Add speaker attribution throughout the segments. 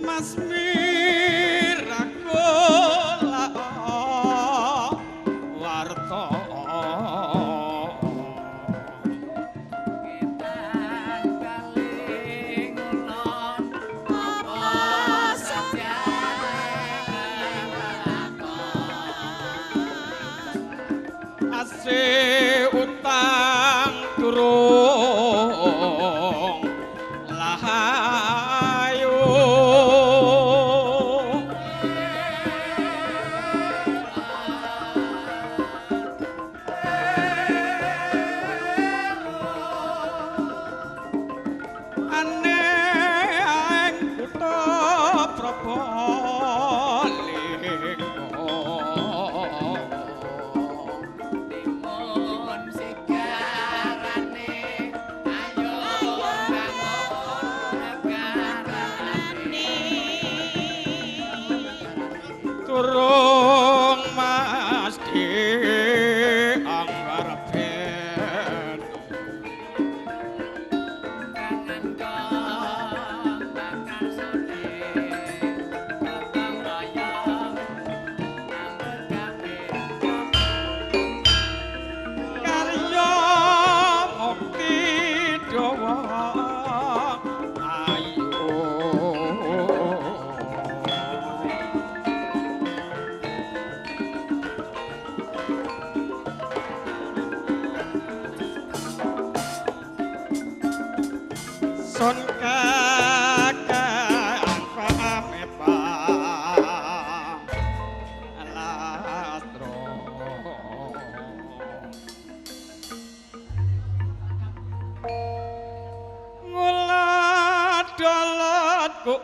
Speaker 1: Mas Mirakola warta
Speaker 2: Ketan kaling ulon apa satyane lakon
Speaker 1: ase utang durung lahayu. Ane ing kutha Probolinggo.
Speaker 2: Timun sigarane ayo bangun negarane.
Speaker 1: Turung Mas di anggar ben.
Speaker 2: Kangen kong bakar sore gotong royong nyambut gawe.
Speaker 1: Karya mukti dawa ayo. Son kakang pamit lastro. Nguladalad ku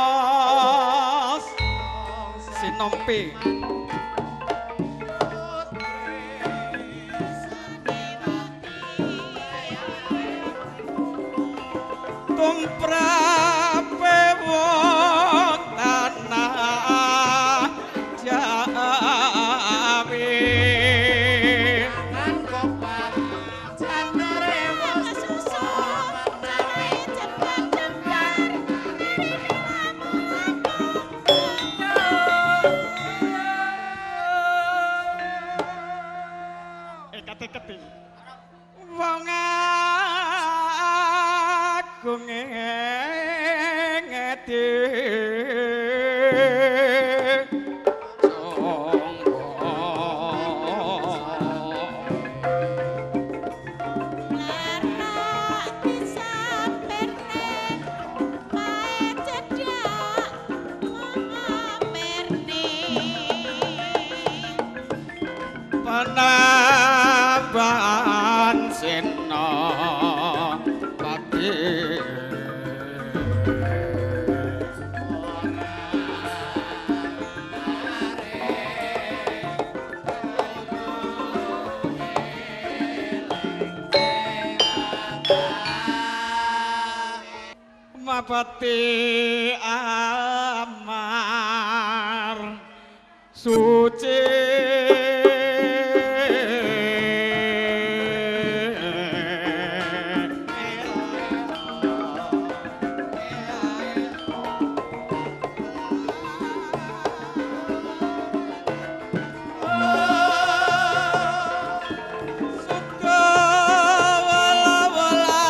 Speaker 1: Thomas Sinompi. Tumrape wong tanah Jawi.
Speaker 2: Kangen kopat janure wis susah menawi jembar.
Speaker 1: Kete-kete. Wong agung ngedi. Penambahan sena pati. Mapati amar suci. Suka wala-wala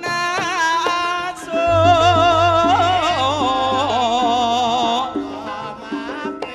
Speaker 1: naso.
Speaker 2: Mampir.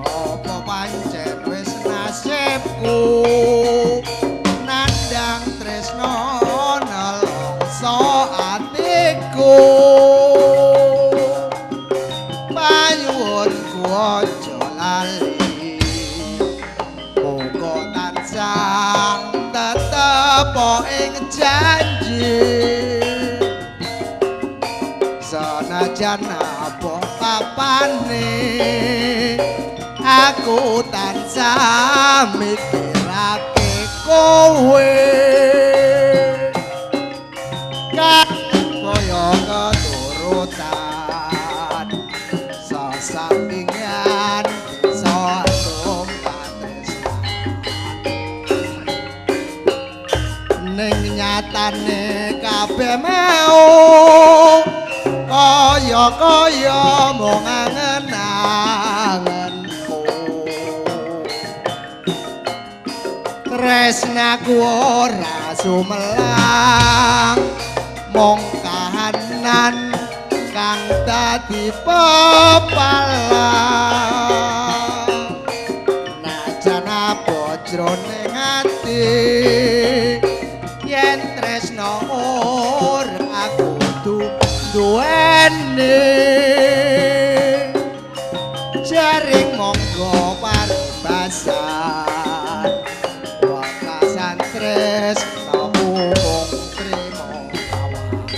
Speaker 3: Apa pancen wis nasibku nandang tresno nelongso atiku, payuwunku aja lali, muga tansah tetep ing janji. Senajan apa papane aku tansah mikirake kowe, kaya keturutan sesandingan satu katresnan. Ning nyatane kabeh mau kaya-kaya mung angen-angenku, tresnaku ora sumelang mung kahanan kang dadi pepalang. Najan apa jroning ati yen tresna ora kudu duweni, jaring monggo paribasan wekasan tresna mung trimo kawan.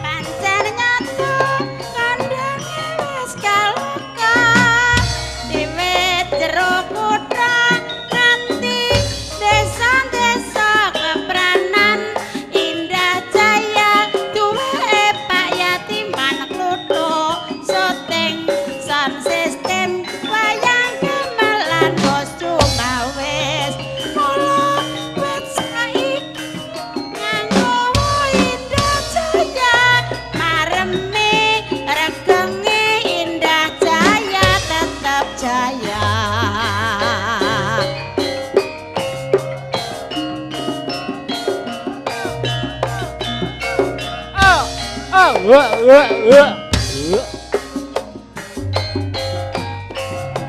Speaker 4: Pancen nyata kandhane wis kalaka, wiwit jero kutha nganti desa-desa kepranan indah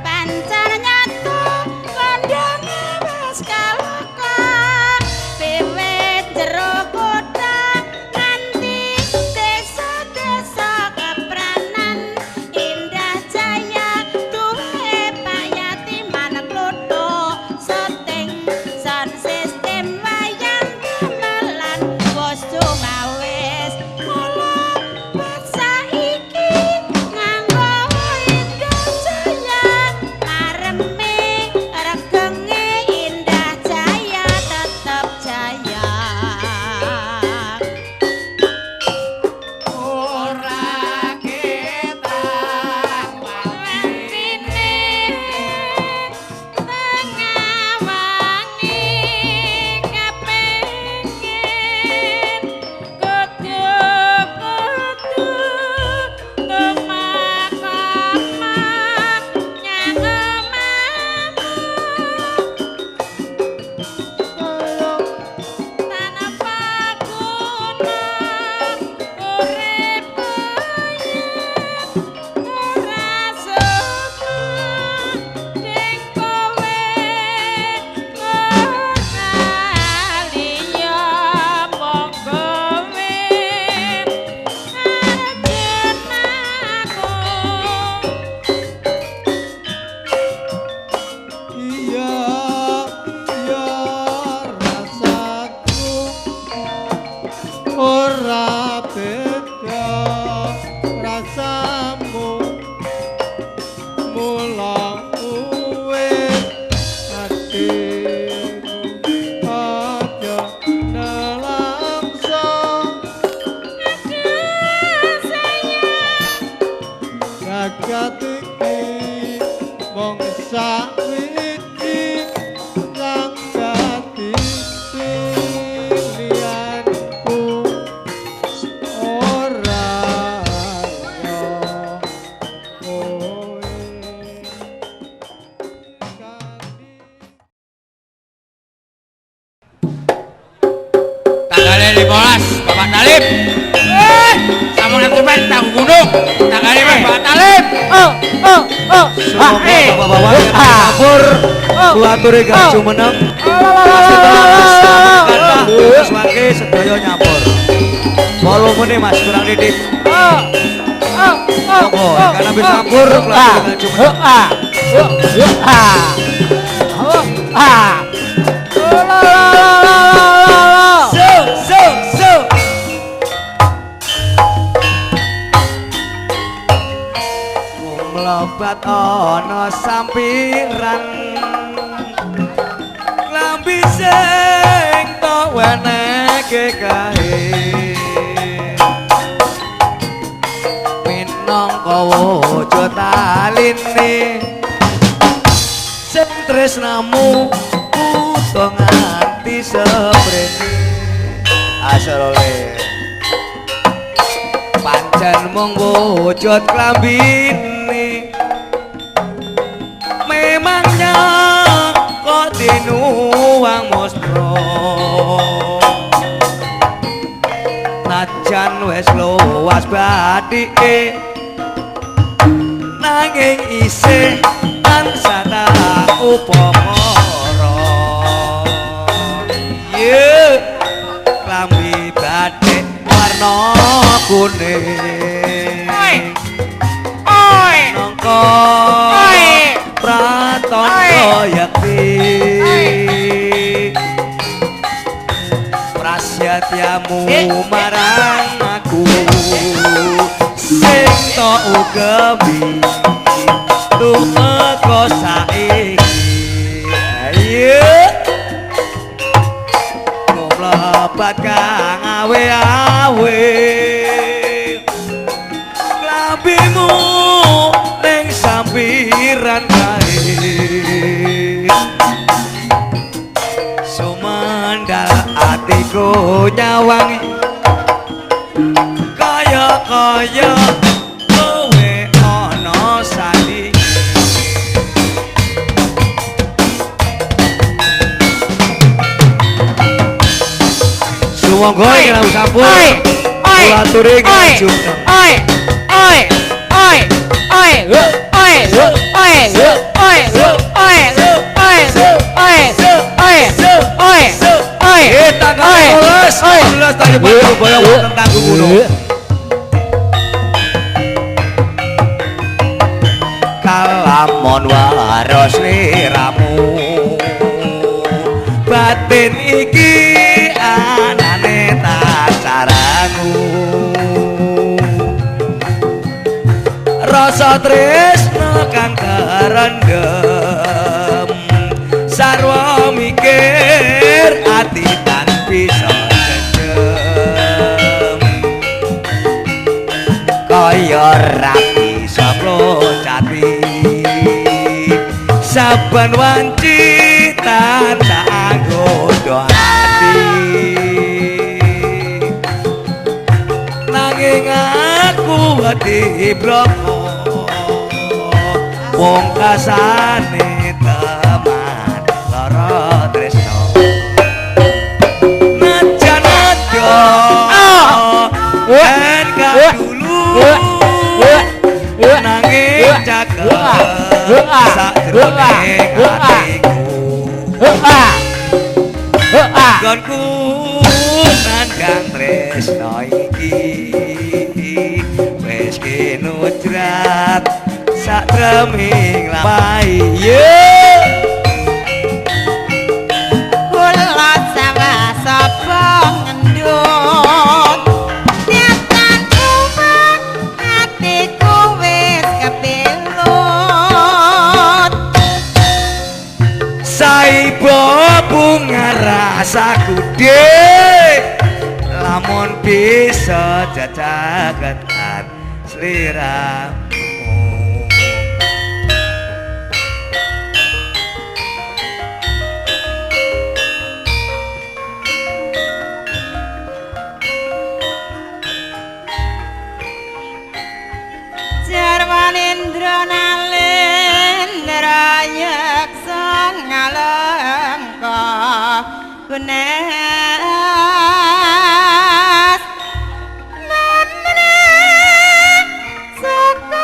Speaker 4: Pancen nyata kandhange wis kalaka wiwit jero kutha nganti desa-desa kepranan Indah Jaya duwe payatiman kluthuk syuting sound system wayang gamelan wis cumawis mula saiki nganggo Indah Jaya mareme regenge Indah Jaya tetep jaya.
Speaker 2: Ora ketang
Speaker 4: Wantine tengah wangi kepengin kudu-kudu tumak-tumak nyang omahmu tanpa guna urip kaya ora suka ning kowe ora liya monggo arep aku.
Speaker 3: Iya, iya rasaku ora beda rasamu mula uwit atimu aja nelangsa.
Speaker 4: Aduh sayang,
Speaker 3: Jagat iki mung sawiji kang dadi pilihanku ora ya kowe kali.
Speaker 2: Tanggal 15 Bapak Talib. Sampun ketupat tanggung gunung. Tanggal 15 Bapak Talib.
Speaker 5: Semoga bapak-bapak yang campur kuature gak jumeneng. Kathah mangke sedaya nyampur. Volumene Mas kurang titik. Monggo karena wis campur kuature gak jumeneng. So so so. Mlebat ana sampiran klambi sing tok wenehke kae minangka wujud taline sing tresnamu buta nganti seprene asalole pancen mung wujud klambine memangnya kok dinuwang musra najan wis luas bathike nanging isih tansah tak upamara. Ye klambi batik warna kuning
Speaker 2: Oi. Oi.
Speaker 5: nangka
Speaker 2: Oi.
Speaker 5: pratandha yakti prasetyamu marang aku sing tok ugemi tumeka saiki. Ayo mlebat kang awe-awe klambimu ning sampiran kae sumendal atiku nyawangi kaya-kaya kowe ana sandi. Sumangga iki sampun.
Speaker 2: Oi. Oi.
Speaker 4: Oi.
Speaker 5: Kula aturi
Speaker 4: Oi.
Speaker 5: jumeneng.
Speaker 4: Oi. Oi. Oi. Oi. Oi. Oi. Oi. Oi. Oi. Oi. Oi. Oi. Oi.
Speaker 5: Tanggal
Speaker 4: Oi.
Speaker 5: 15,
Speaker 4: Oi.
Speaker 5: 15 tanggal boyong wonten Tanggu Gunung. Kalamon waros sliramu, batin iki anane tacarangu. Rasa tresno kang terendem, sarwa mikir ati tan bisa jejeg. Kaya rapi saploncati, saben wanci tansah anggoda ati. Nanging aku wedi bloko, pungkasane teman lara tresno. Najan ado en kadulu, nanging cakep sakjroning atiku. Nggonku nandhang tresno iki wis kinujrat satreming lampahi.
Speaker 4: Kula sawah sapa ngendut, niatan umat atiku wis kepilut.
Speaker 5: Saibo bunga rasaku dik, lamun bisa jajaketan sliramu.
Speaker 4: Jarwanendra nalendra yeksa ngalengka gunas memene saka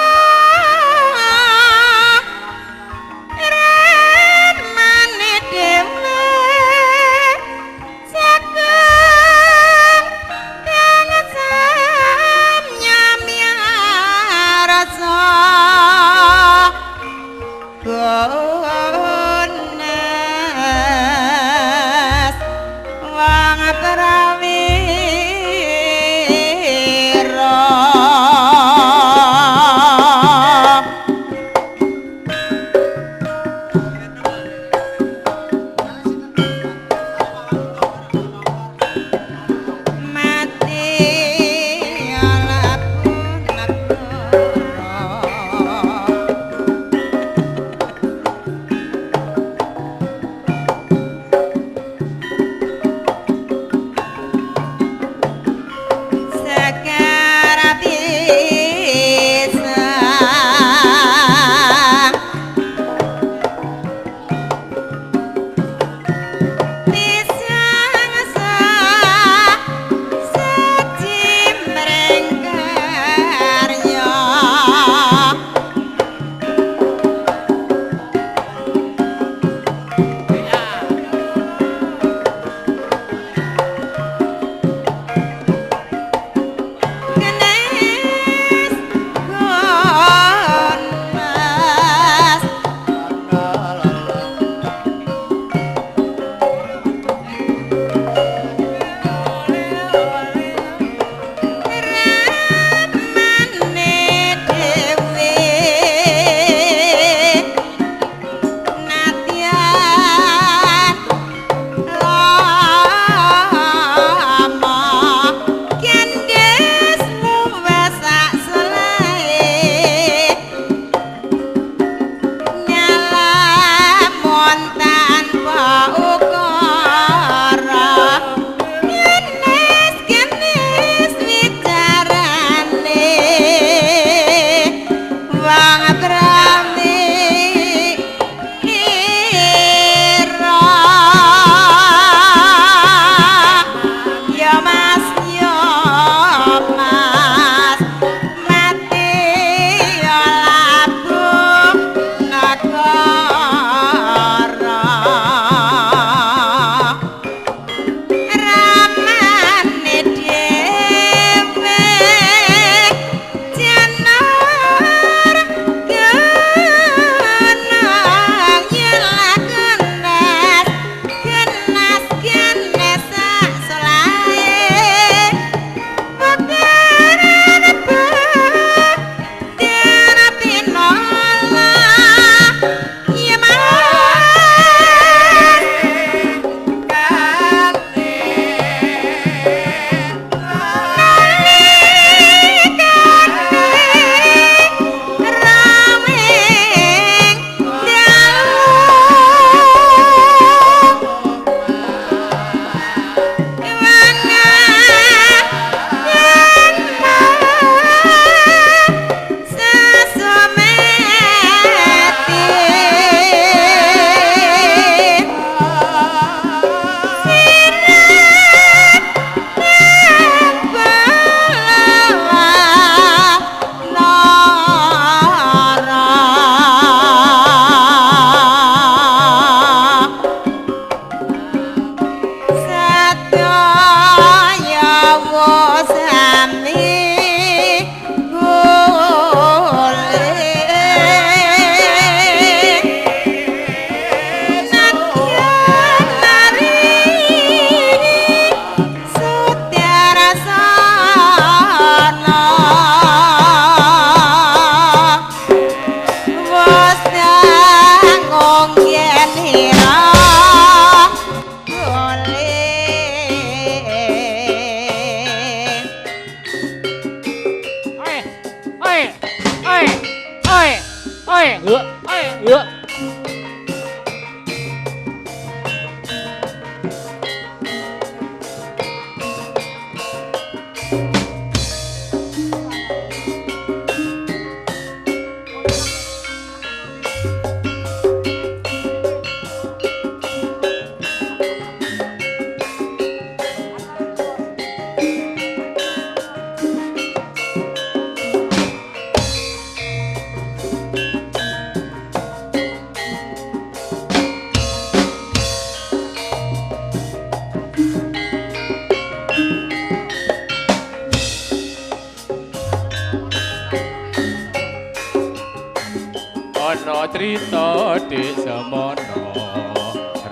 Speaker 1: Crita dik semono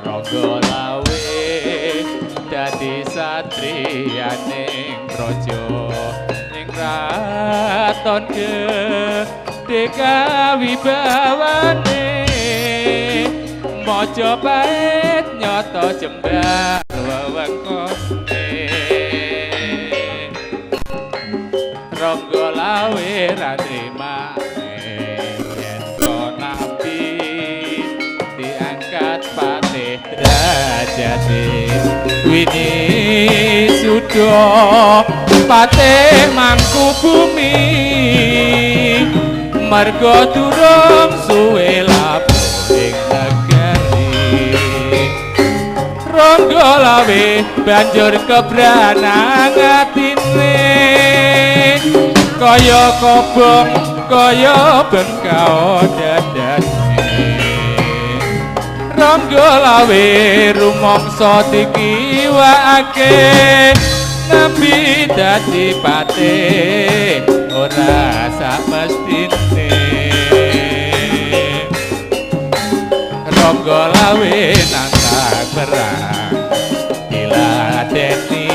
Speaker 1: Rangga Lawe dadi satriyaning praja ning kraton gedhe kawibawane Majapahit nyata jembar wewengkone Rangga Lawe ra trimane yen to nabi diangkat patih derajate wini suda patih mangku bumi merga durung suwe labuh ing negari Rangga Lawe banjur kebranang atine kaya kobong kaya bengkao dadane Rangga Lawe rumangsa dikiwakake nabi dadi patih ora samestine Rangga Lawe nantang perang diladeni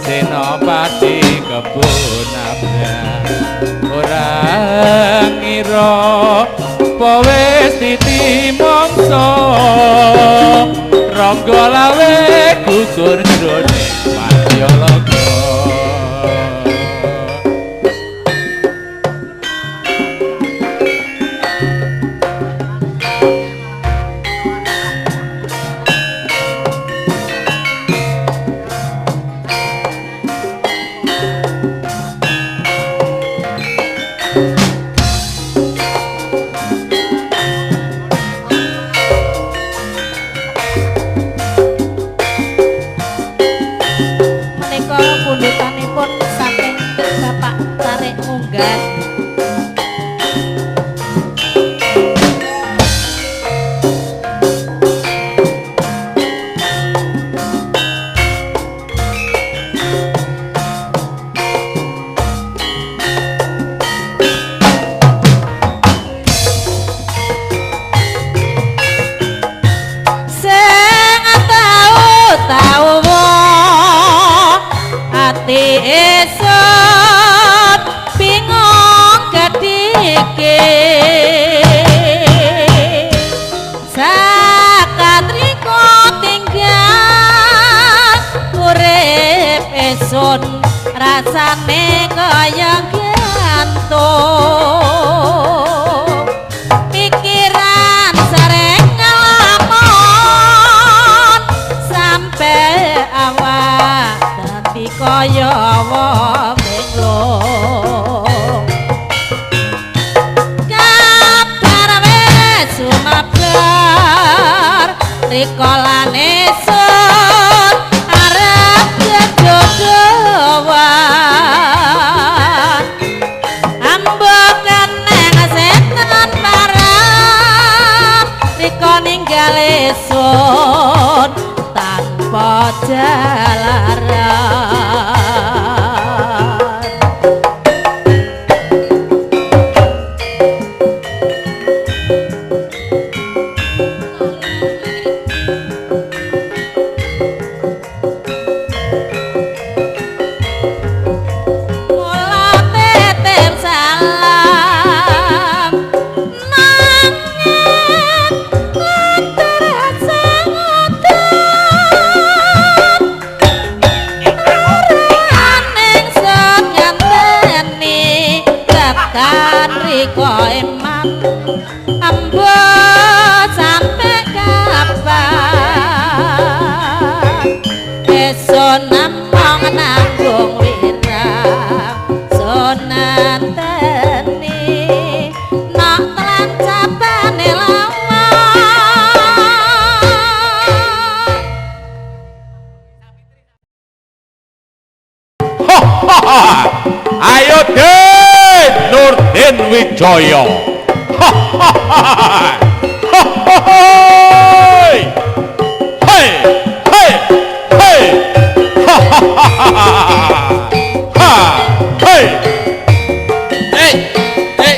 Speaker 1: Senopati kebun nabrak ora ngira apa wis titi mangsa Rangga Lawe gugur jroning Madyalaga.
Speaker 4: Menika pundhutanipun saking Bapak Tarik Munggas. Sing tau tau ati esot bingung kedike sakatriko tinggal urip esun rasane kaya gantung pikiran sering ngelamun sampe awak dadi kaya wong benglong kabar wis sumabar rikolane sun arep jejodohan ambokan neng setan parah rika ninggal sun tanpa jalaran. Mula titip salam nanging lantaran sangotan ora ning ngenteni tekan rika eman ambo sampe kapan esuk namung nanggung wirang sonanteni nak telancapane lawan.
Speaker 2: Ayo Den Nurdin Wijaya. Hei hei hei. Ha hei.
Speaker 1: Hei, hei.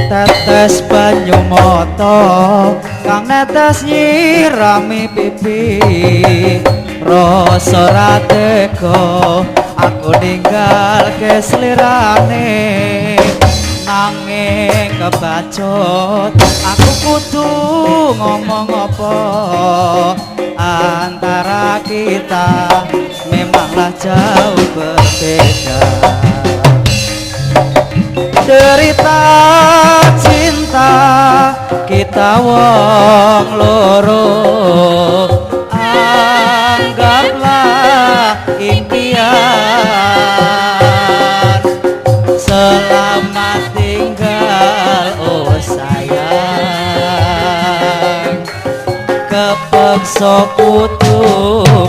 Speaker 5: Tetes banyu mata kang netes nyirami pipi, rasa ra tega aku ninggalke slirane, nanging kebacut aku kudu ngomong apa, antara kita memanglah jauh berbeda. Cerita cinta kita wong loro, anggaplah impian, selamat tinggal oh sayang, kepeksa kudu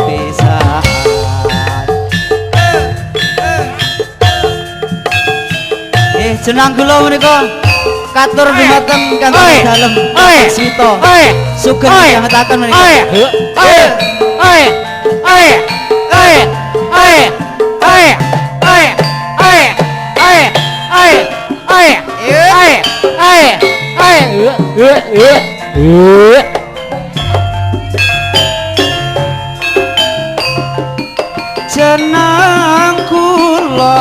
Speaker 5: pisahan. Jenang kula menika katur dumateng kantor dalem Swito. Sugeng nyametaken menika. Jenang kula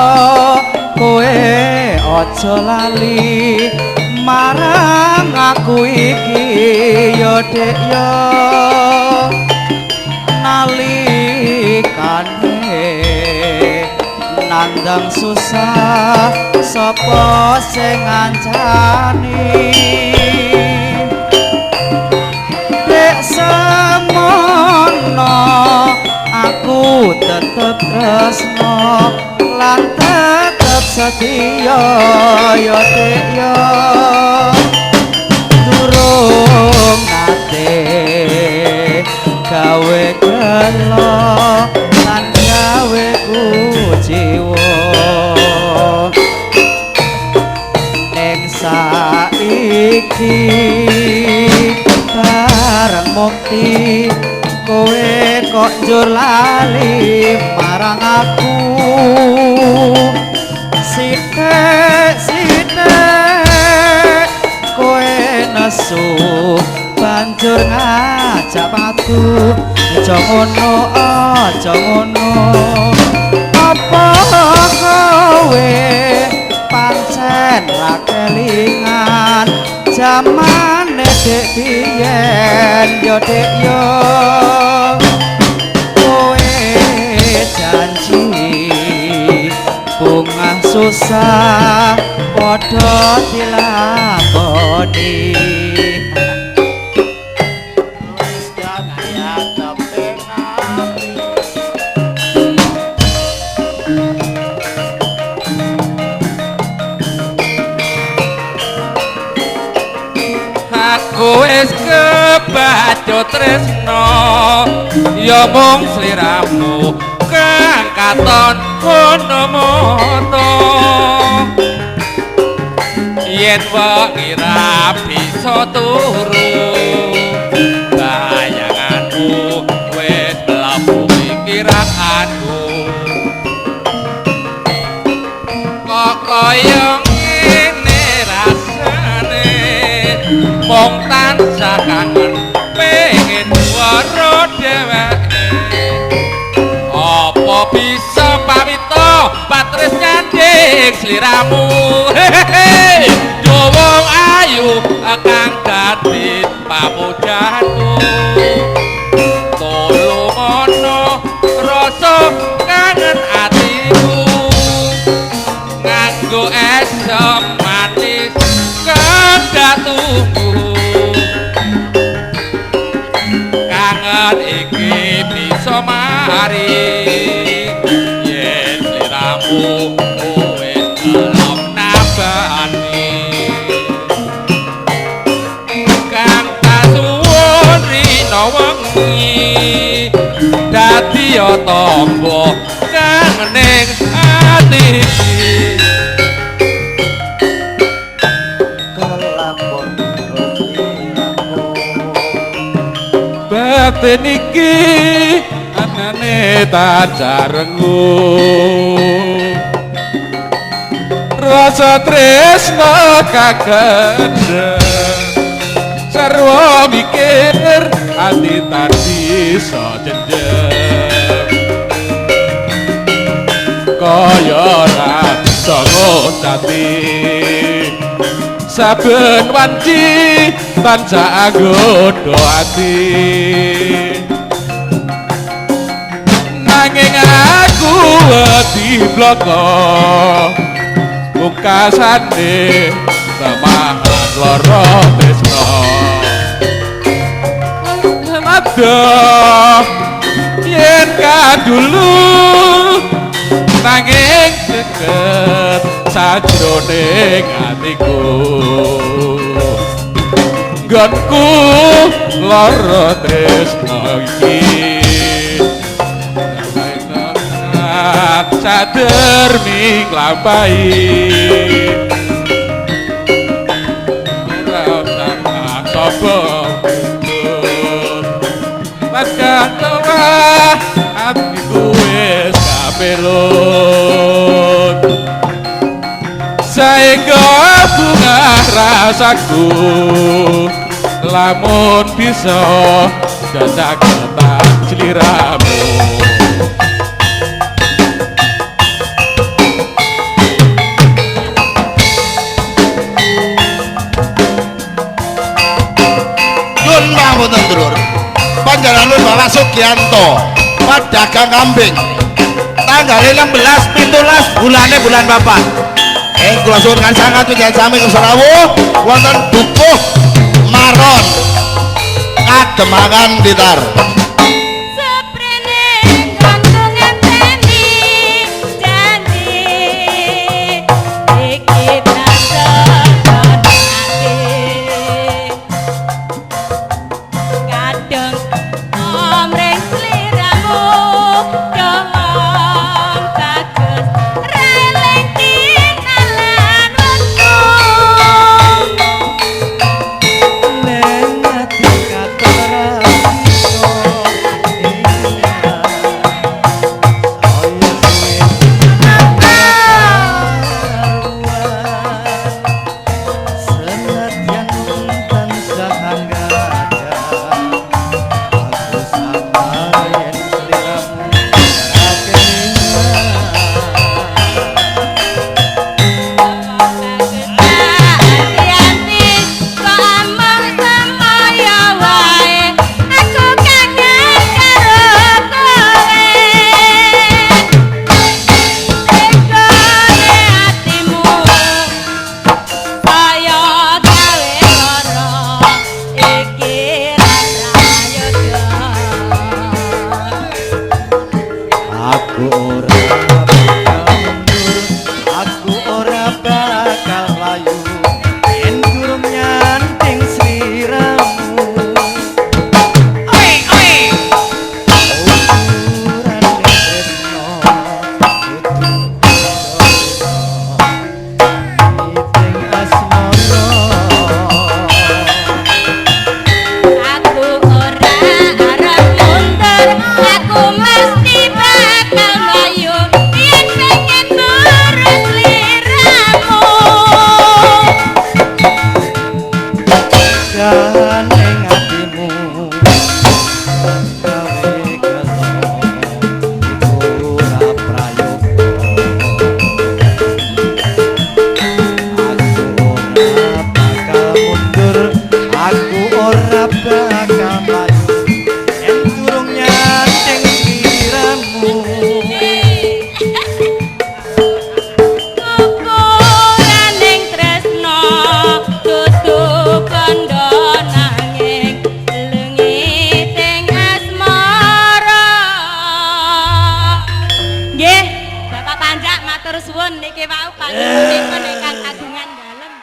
Speaker 5: kowe aja lali marang aku iki ya Dek ya, nalikane nandang susah sapa sing ngancani, Dek semono aku tetep tresno lan tetep setia ya Dek ya, durung nate gawe gelo lan gawe kuciwa, ning saiki bareng mukti kowe kok njur lali marang aku, sithik sithik kowe nesu banjur ngajak padu, aja ngono aja ngono, apa Jamane dek biyen yo dek yo kowe janji bunga susah padha dilakoni.
Speaker 1: Aku wis kebacut tresno ya mung sliramu kang katon ana mata yen wengi ra bisa turu bayanganmu wis mlebu pikiranku kok kaya ngene rasane mung tansah kangen pengen waro dheweke apa bisa pamita patris nyanding sliramu hehehe yo wong ayu kang dadi pamujanku tulung ana rasa kangen atiku nganggo esem manis kedatuku kangen iki bisa mari yen sliramu wis gelem nambani kang kasuwun rina wengi dadi ya tamba kangening ati iki.
Speaker 5: Kelakon sliramu
Speaker 1: Batin iki anane tancah rengu rasa tresno kakendhem sarwa mikir ati tan bisa jendhem kaya ora bisa ngocati saben wanci tansah anggoda ati nanging aku wedi bloko pungkasane semahan lara tresno adoh yen kadulu nanging deket sajroning atiku nggonku lara tresno iki sadermi nglampahi ora usah sapa Pasca telah atiku wis kapelut saengga bunga rasaku lamun bisa dadak tak sliramu.
Speaker 6: Nyun pangapunten dulur. Panjenengan Bapak Sugianto, pedagang kambing. Tanggal 16 17 bulane bulan papat. Kula suwun kan sangat pujian sami rawuh wonten Dukuh Maron Kademangan Blitar.
Speaker 4: Seprene nggonku ngenteni janji iki tansah ati kadung omreng sliramu domong bagus reling tinalan wektu
Speaker 5: Neng ati katon ra bisa
Speaker 4: Panjak matur suwun niki wau panjenenganipun ingkang kagungan dalem.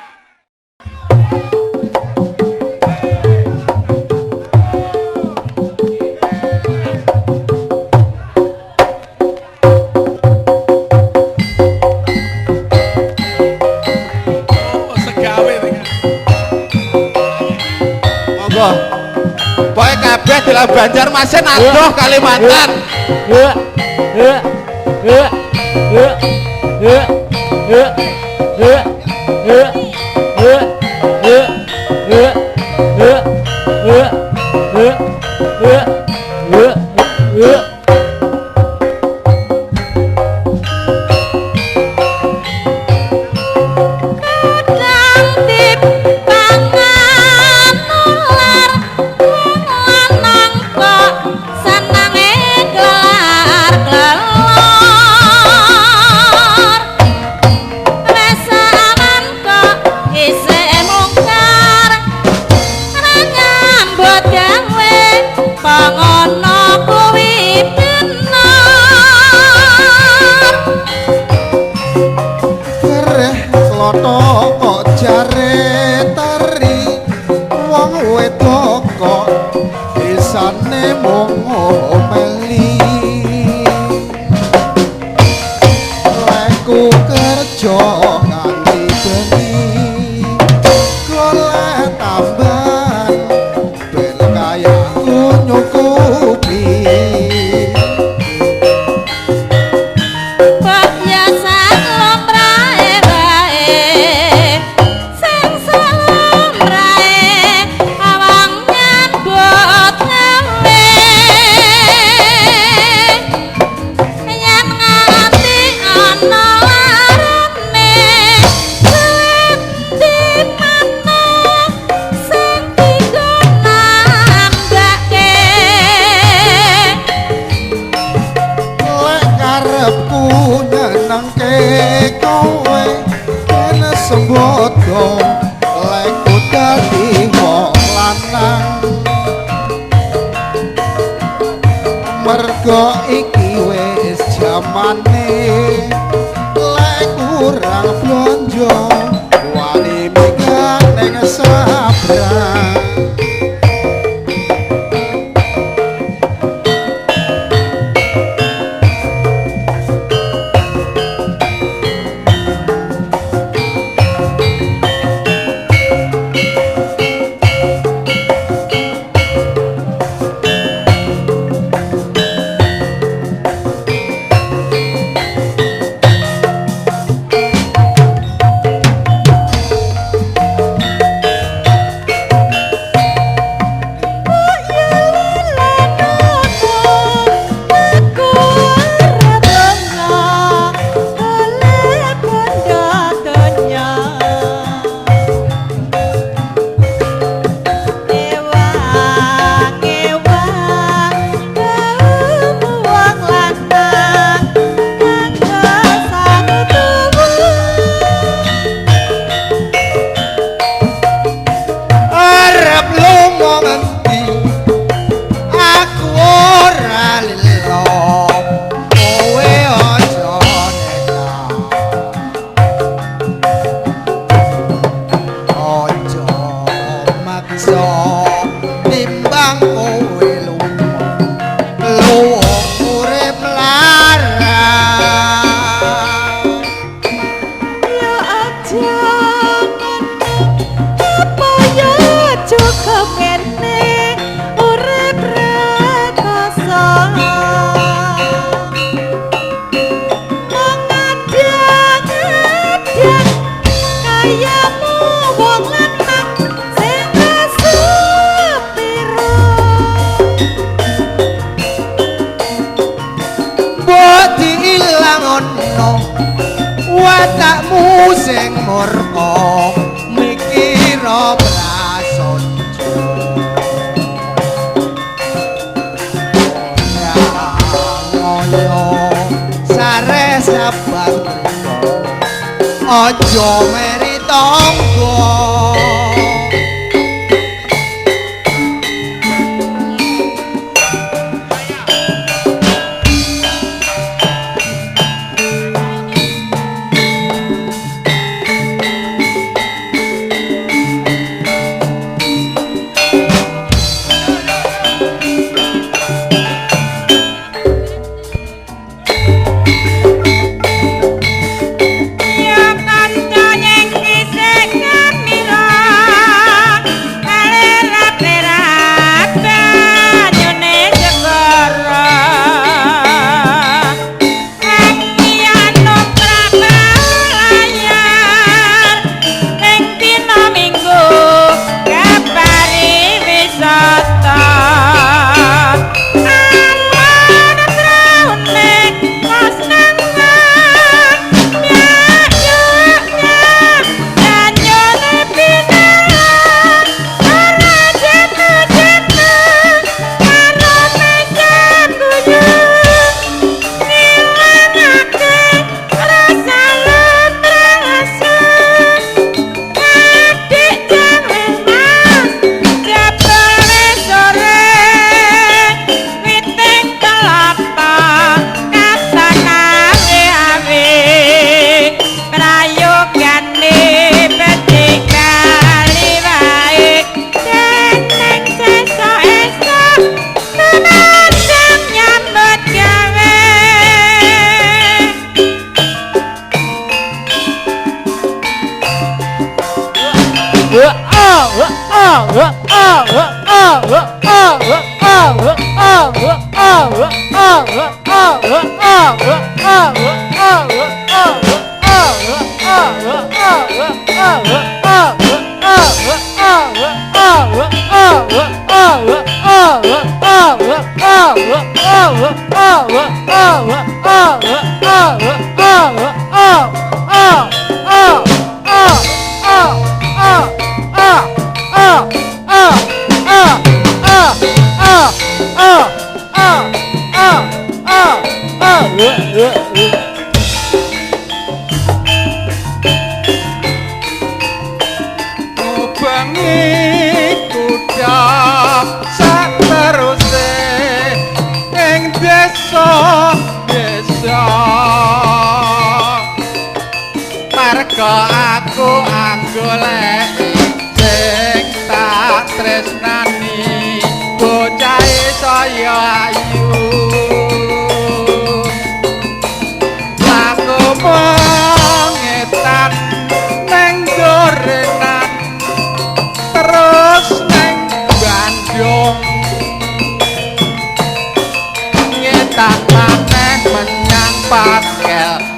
Speaker 1: Oh, segawe iki.
Speaker 6: Monggo. Pokoke kabeh dalam Banjarmasin adoh Kalimantan.
Speaker 4: Kadang dipangan ular wong lanang kok senenge gelar-gelor. Wis aman kok isih mungkar ora nyambut gawe pangono kuwi bener.
Speaker 3: Gereh klotho kok jare tari wong wedok kok isane mung ngomeli leku kerja nganti bengi golek tambahan ben kayaku nyukupi.
Speaker 4: Kok ya sak lumrahe wae sing salumrahe awang nyambut gawe yen nganti ana larane duit di maneh sing dinggo nambahke.
Speaker 3: Lek karepku nyenengke kowe kene sembodo lek ku dadi wong lanang mergo iki wis jamane lek kurang blonjo wani megang ning sabrang. Arep lunga ngendi aku ora lilo kowe aja nekat aja maksa timbang kowe lunga lunga urip larang.
Speaker 4: Ya aja ngono apa ya cukup ngene urip rekoso mung ngadang-ngadang kayamu wong lanang sing kasepiro.
Speaker 3: Mbok diilangono watakmu sing murka mikira prasaja ora ngoyo sare sabar aja meri tangga.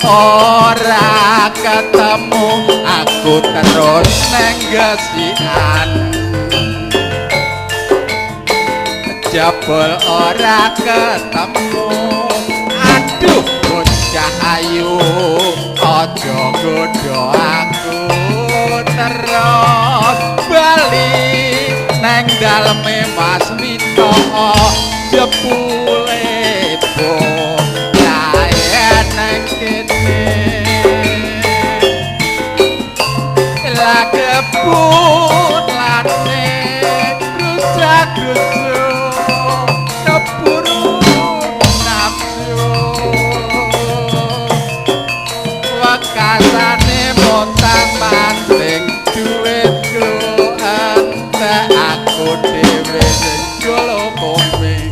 Speaker 1: Ora ketemu aku terus neng gesikan, jebul ora ketemu. Aduh bocah ayu, aja godho aku terus bali neng daleme Mas Mito, jebule bocah neng kene kebun lane grusak-grusuk keburu nafsu, wekasane montang-manting duitku entek aku dhewe sing golo koming.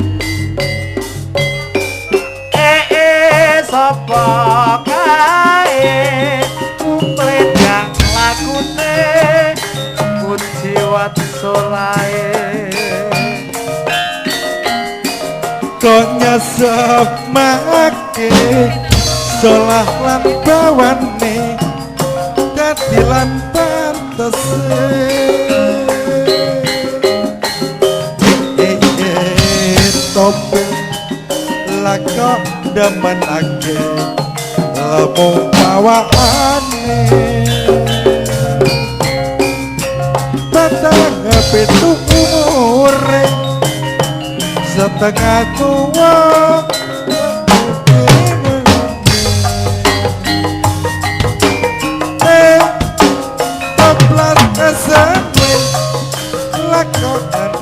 Speaker 5: Sapa kae kupledang lakune kuciwat solae
Speaker 7: kok nyesep make solah lan bawane dadi lan pantese. Tope lakok demen ake lemu bawaane patang pitu umure setengah tua. Toplas SMP lakokan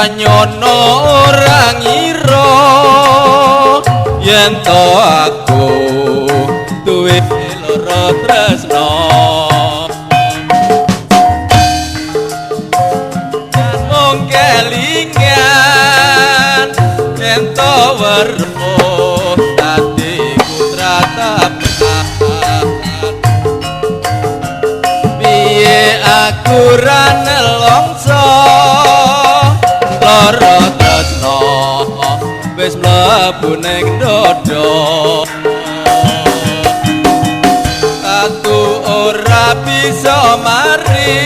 Speaker 1: Nyono ora ngira yen to aku duwe lara tresna, mung kelingan yen to weruh atiku tratapan. Piye aku ra nelongso lara tresna mlabu ning dodo. Tatu ora bisa mari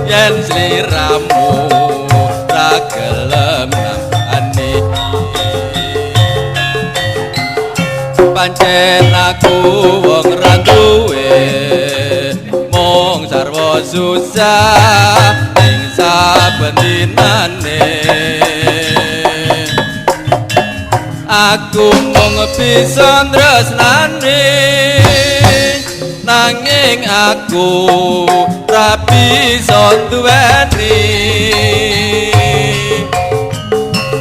Speaker 1: yen sliramu ra gelem nampani. Pancen aku wong ra duwe mung sarwa susah ing saben dinane. Aku mung bisa tresnani nanging aku ra bisa duweni.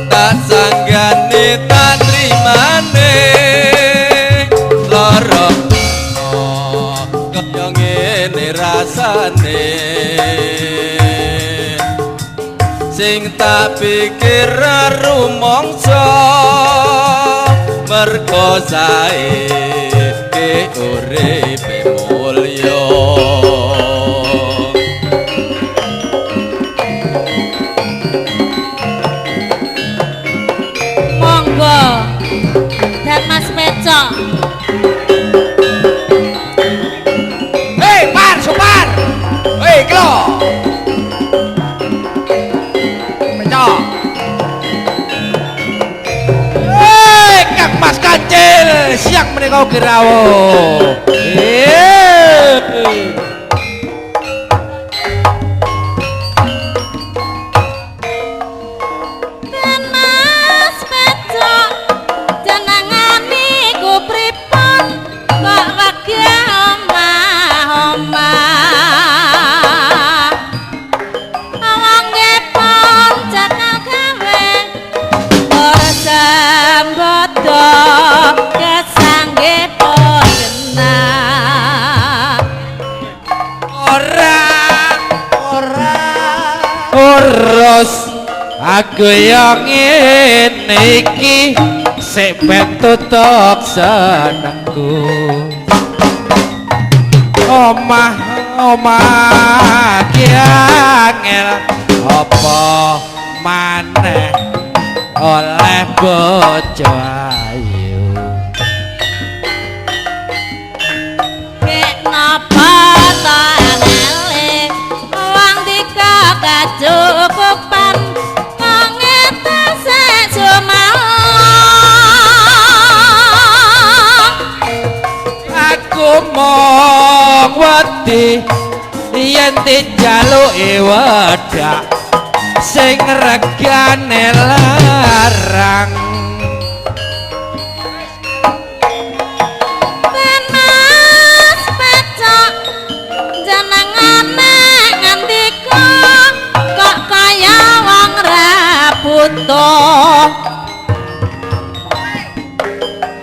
Speaker 1: Tak sanggane tak trimane lara kaya ngene rasane. Sing tak pikir rumangsa mergo saiki uripe mulya.
Speaker 4: Monggo dan Mas Pecok.
Speaker 2: Hei Par, Supar. Hei iki lho. Pecok. Hei Kang Mas Kancil, siang menika ugi rawuh.
Speaker 4: Dan Mas Pecok jenengane iku pripun kok wegah omah-omah. Wong ngepon cekal gawe ora sembodo kesangge pon genah.
Speaker 2: Ora ora urus aku yang ngene iki sik ben tutuk senengku. Omah omah ki angel apa maneh oleh bojo ayu.
Speaker 4: Kek napa ta angele wong dika kacukupan kok ngetese sumalang.
Speaker 2: Aku mung wedi yen dijaluki wedak sing regane larang.
Speaker 4: Ben Mas Pecok jenengane ngendika kok kaya wong ra butuh.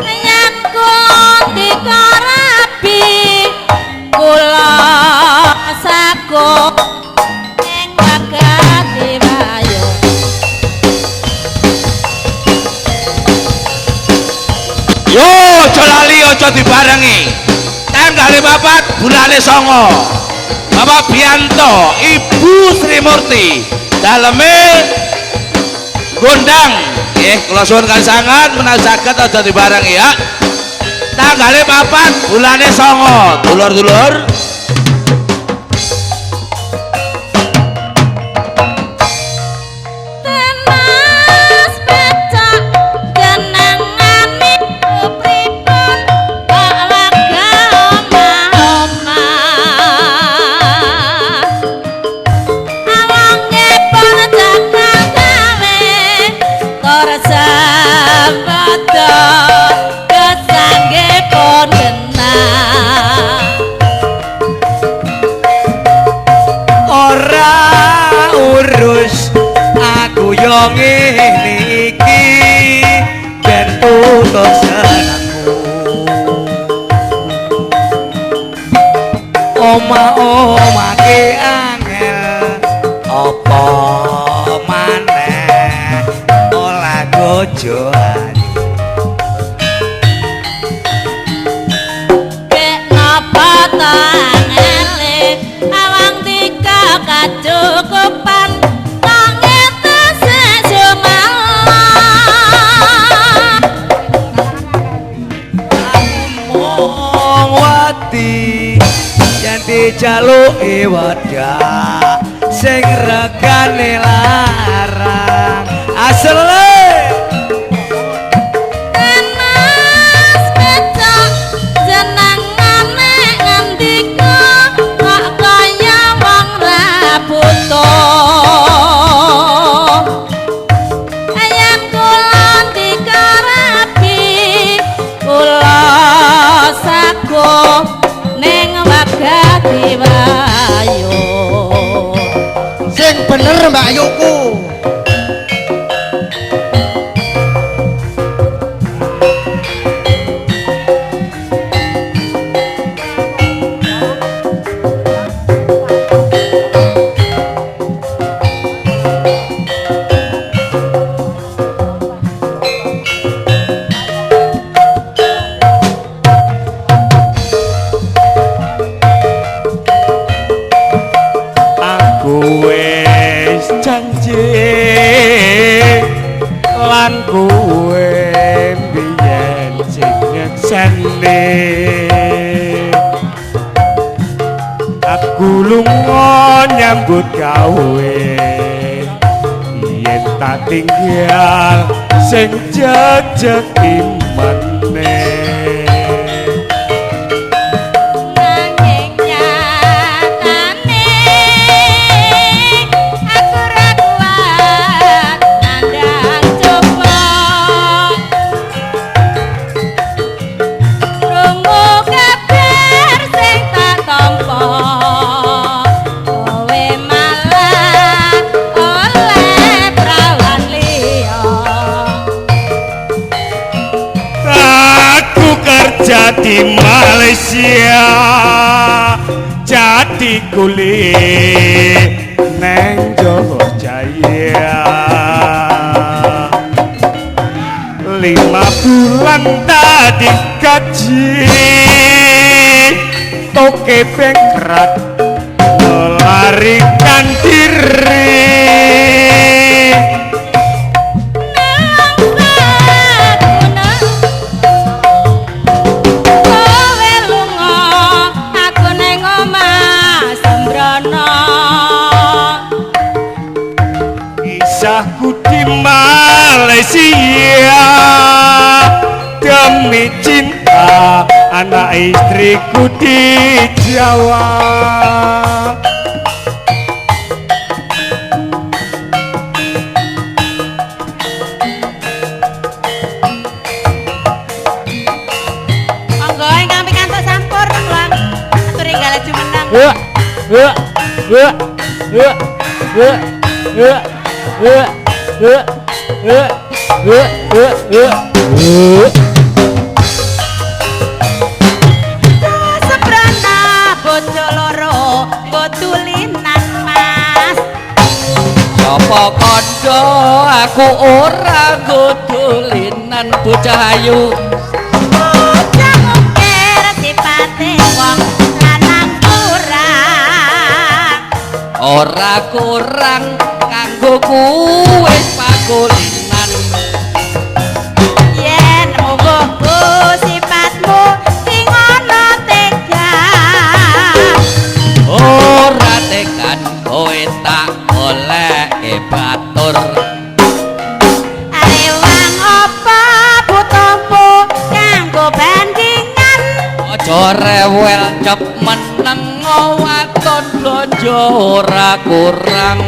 Speaker 4: Yen kula rabi kula sago ing wagati wayo.
Speaker 6: Yo aja lali aja dibarengi. Tanggal 4 bulane 9. Bapak Bianto, Ibu Sri Murti, daleme Gondang. Nggih, kula suwun kali sangat menawi saged aja dibarengi ya. Tanggal 4 bulane 9, dulur-dulur.
Speaker 4: Ben Mas Pecok jenengane pripun kok wegah omah-omah. Awang ngepon cekal gawe tur sembodo kesangge pon genah.
Speaker 5: Ora urus aku yo ngene iki ben tutuk senengku. Omah-omah ki angel apa maneh oleh bojo ayu.
Speaker 4: Kek napa ta angele awang dika kacukupan kok ngetese sumalang.
Speaker 5: dijaluki wedak sing regane larang asle.
Speaker 4: Mas becak jenengane ngendika kok kaya wong ra butuh. Ayam kula dikarapi kula sago ning wagati wayo.
Speaker 3: Sing bener Mbak Yuku.
Speaker 7: Aku wis janji lan kowe biyen sing nyekseni. Aku lunga nyambut gawe yen tak tinggal sing jejeg imane.
Speaker 4: Nanging nyatane aku ora kuat nandang coba. Krungu kabar sing tak tampa kowe malah oleh prawan liya.
Speaker 7: Aku kerja di Malaysia jadi kuli neng Johor Jaya. 5 bulan tadi gaji toke bengkrat melarikan diri.
Speaker 4: Kowe lunga aku neng omah sembrono.
Speaker 7: Kisahku di Malaysia demi cinta anak istriku di Jawa.
Speaker 4: Monggo ingkang pikantuk sampur kula atur enggal jumeneng. Sembrana bojo loro nggo tulinan Mas.
Speaker 1: Sapa kandha aku ora nggo dulinan bocah ayu.
Speaker 4: Bocah mungkir sipate wong lanang kurang.
Speaker 1: Ora kurang kanggo kuwe pakulinan.
Speaker 4: Yen mungguhku sifatmu ki ngono tega.
Speaker 1: Ora tekan kowe tak goleke batur.
Speaker 4: Arewang apa butuhmu kanggo bandingan?
Speaker 1: Aja rewel cep meneng waton blonjo ora kurang.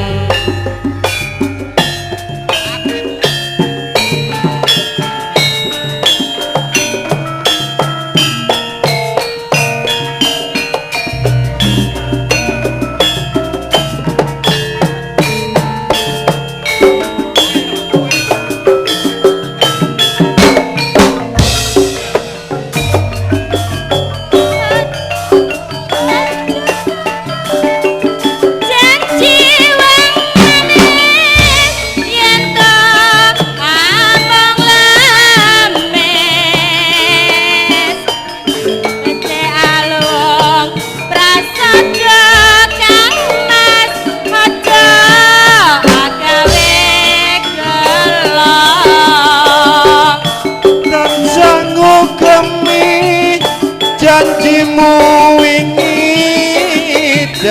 Speaker 4: Janji wong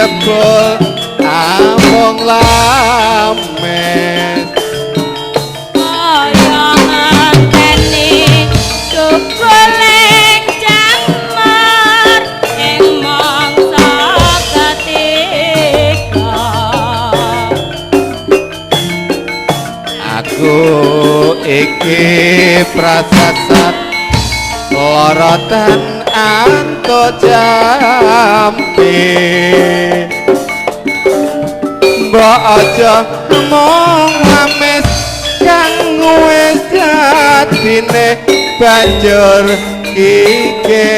Speaker 8: Jebul amung lames.
Speaker 4: Kaya ngenteni cukuling jamar ing mangsa ketika.
Speaker 8: Aku iki prasasat lorotan anto jampi. Mbok aja mung lames kang wis dadine banjur iki.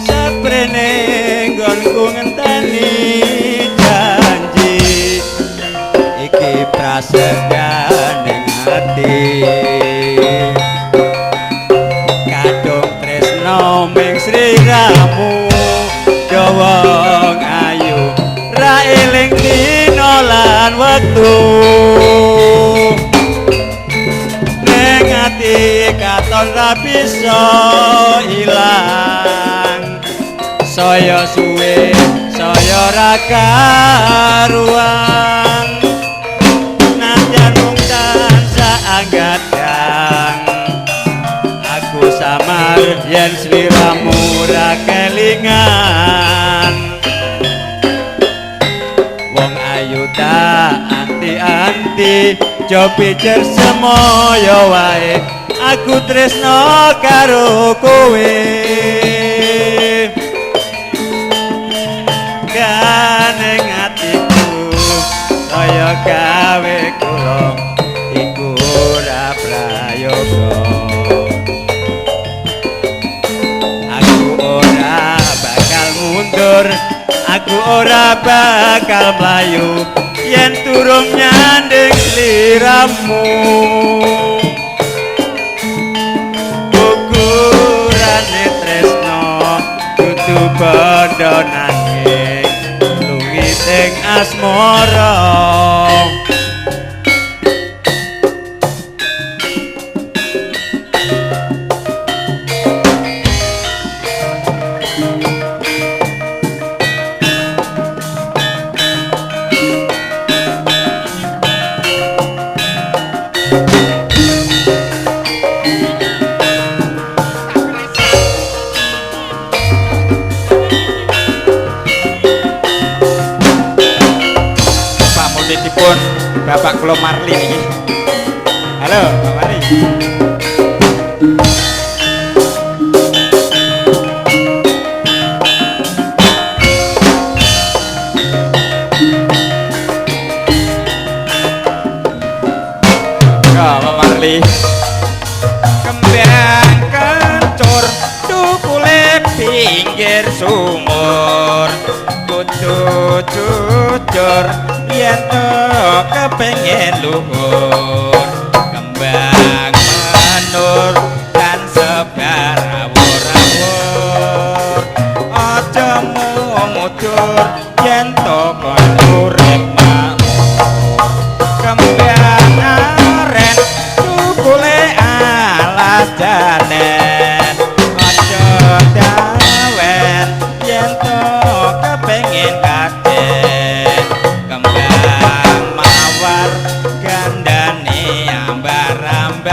Speaker 5: Saprene nggonku ngenteni janji iki prasetyaning ati kadung tresno ming sliramu wong ayu ra eling dina lan wektu ning ati katon ra bisa ilang saya suwe saya ra karuan nadyan mung tansah anggadang aku samar yen sliramu ra kelingan wong ayu tak anti-anti jo pijer semoyo wae aku tresno karo kowe ganeng atiku kaya gawe kula iku ora prayoga. Aku ora bakal mundur, aku ora bakal mlayu yen
Speaker 7: Durung nyanding sliramu ukurane tresno dudu bondo nanging luwiting asmara.
Speaker 2: Pamundhutipun Bapak kula Marli niki. Halo, Pak Marli. Ya, Pak Marli. Kembang kencur tukule pinggir sumur. Kudu jujur yen to kepengin luhur. Kembang menur dan sebar awur-awur. Aja mung udur yen to kon urip makmur. Kembang aren tukule alas janen. Aja dawen yen to kepengin kaden. Kembang mawar gandane ambar-ambar.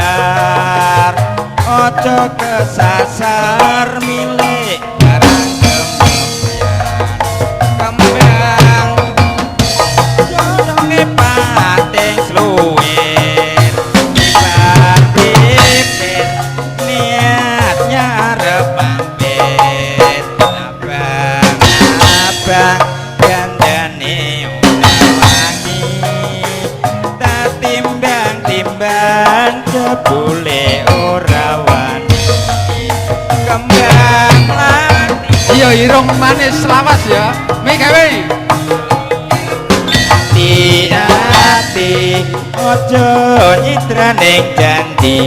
Speaker 2: Aja kesasar milik barang kemuliaan. Kembang godhonge pating sluwir. Kibar-kibir niatnya arep mampir. Abang-abang gandane ora wangi. Tak timbang-timbang jebule ora wani. Kembang mlati
Speaker 9: Iya irung manis lawas ya. Mi gawe.
Speaker 2: Ati-ati aja nyitraning janji.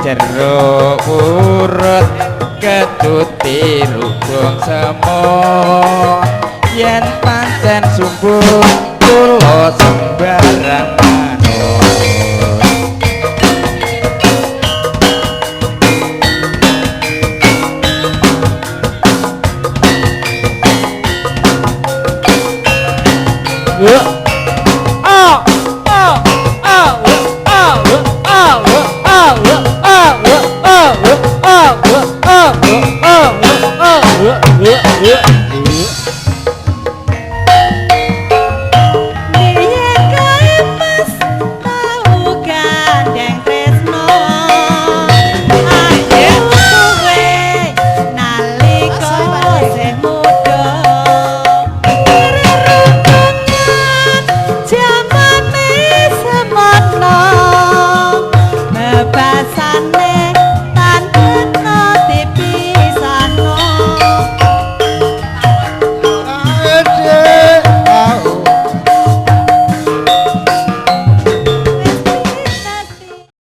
Speaker 2: Jeruk urut ketuti rubung semut. Yen pancen sumbuh kula sembah.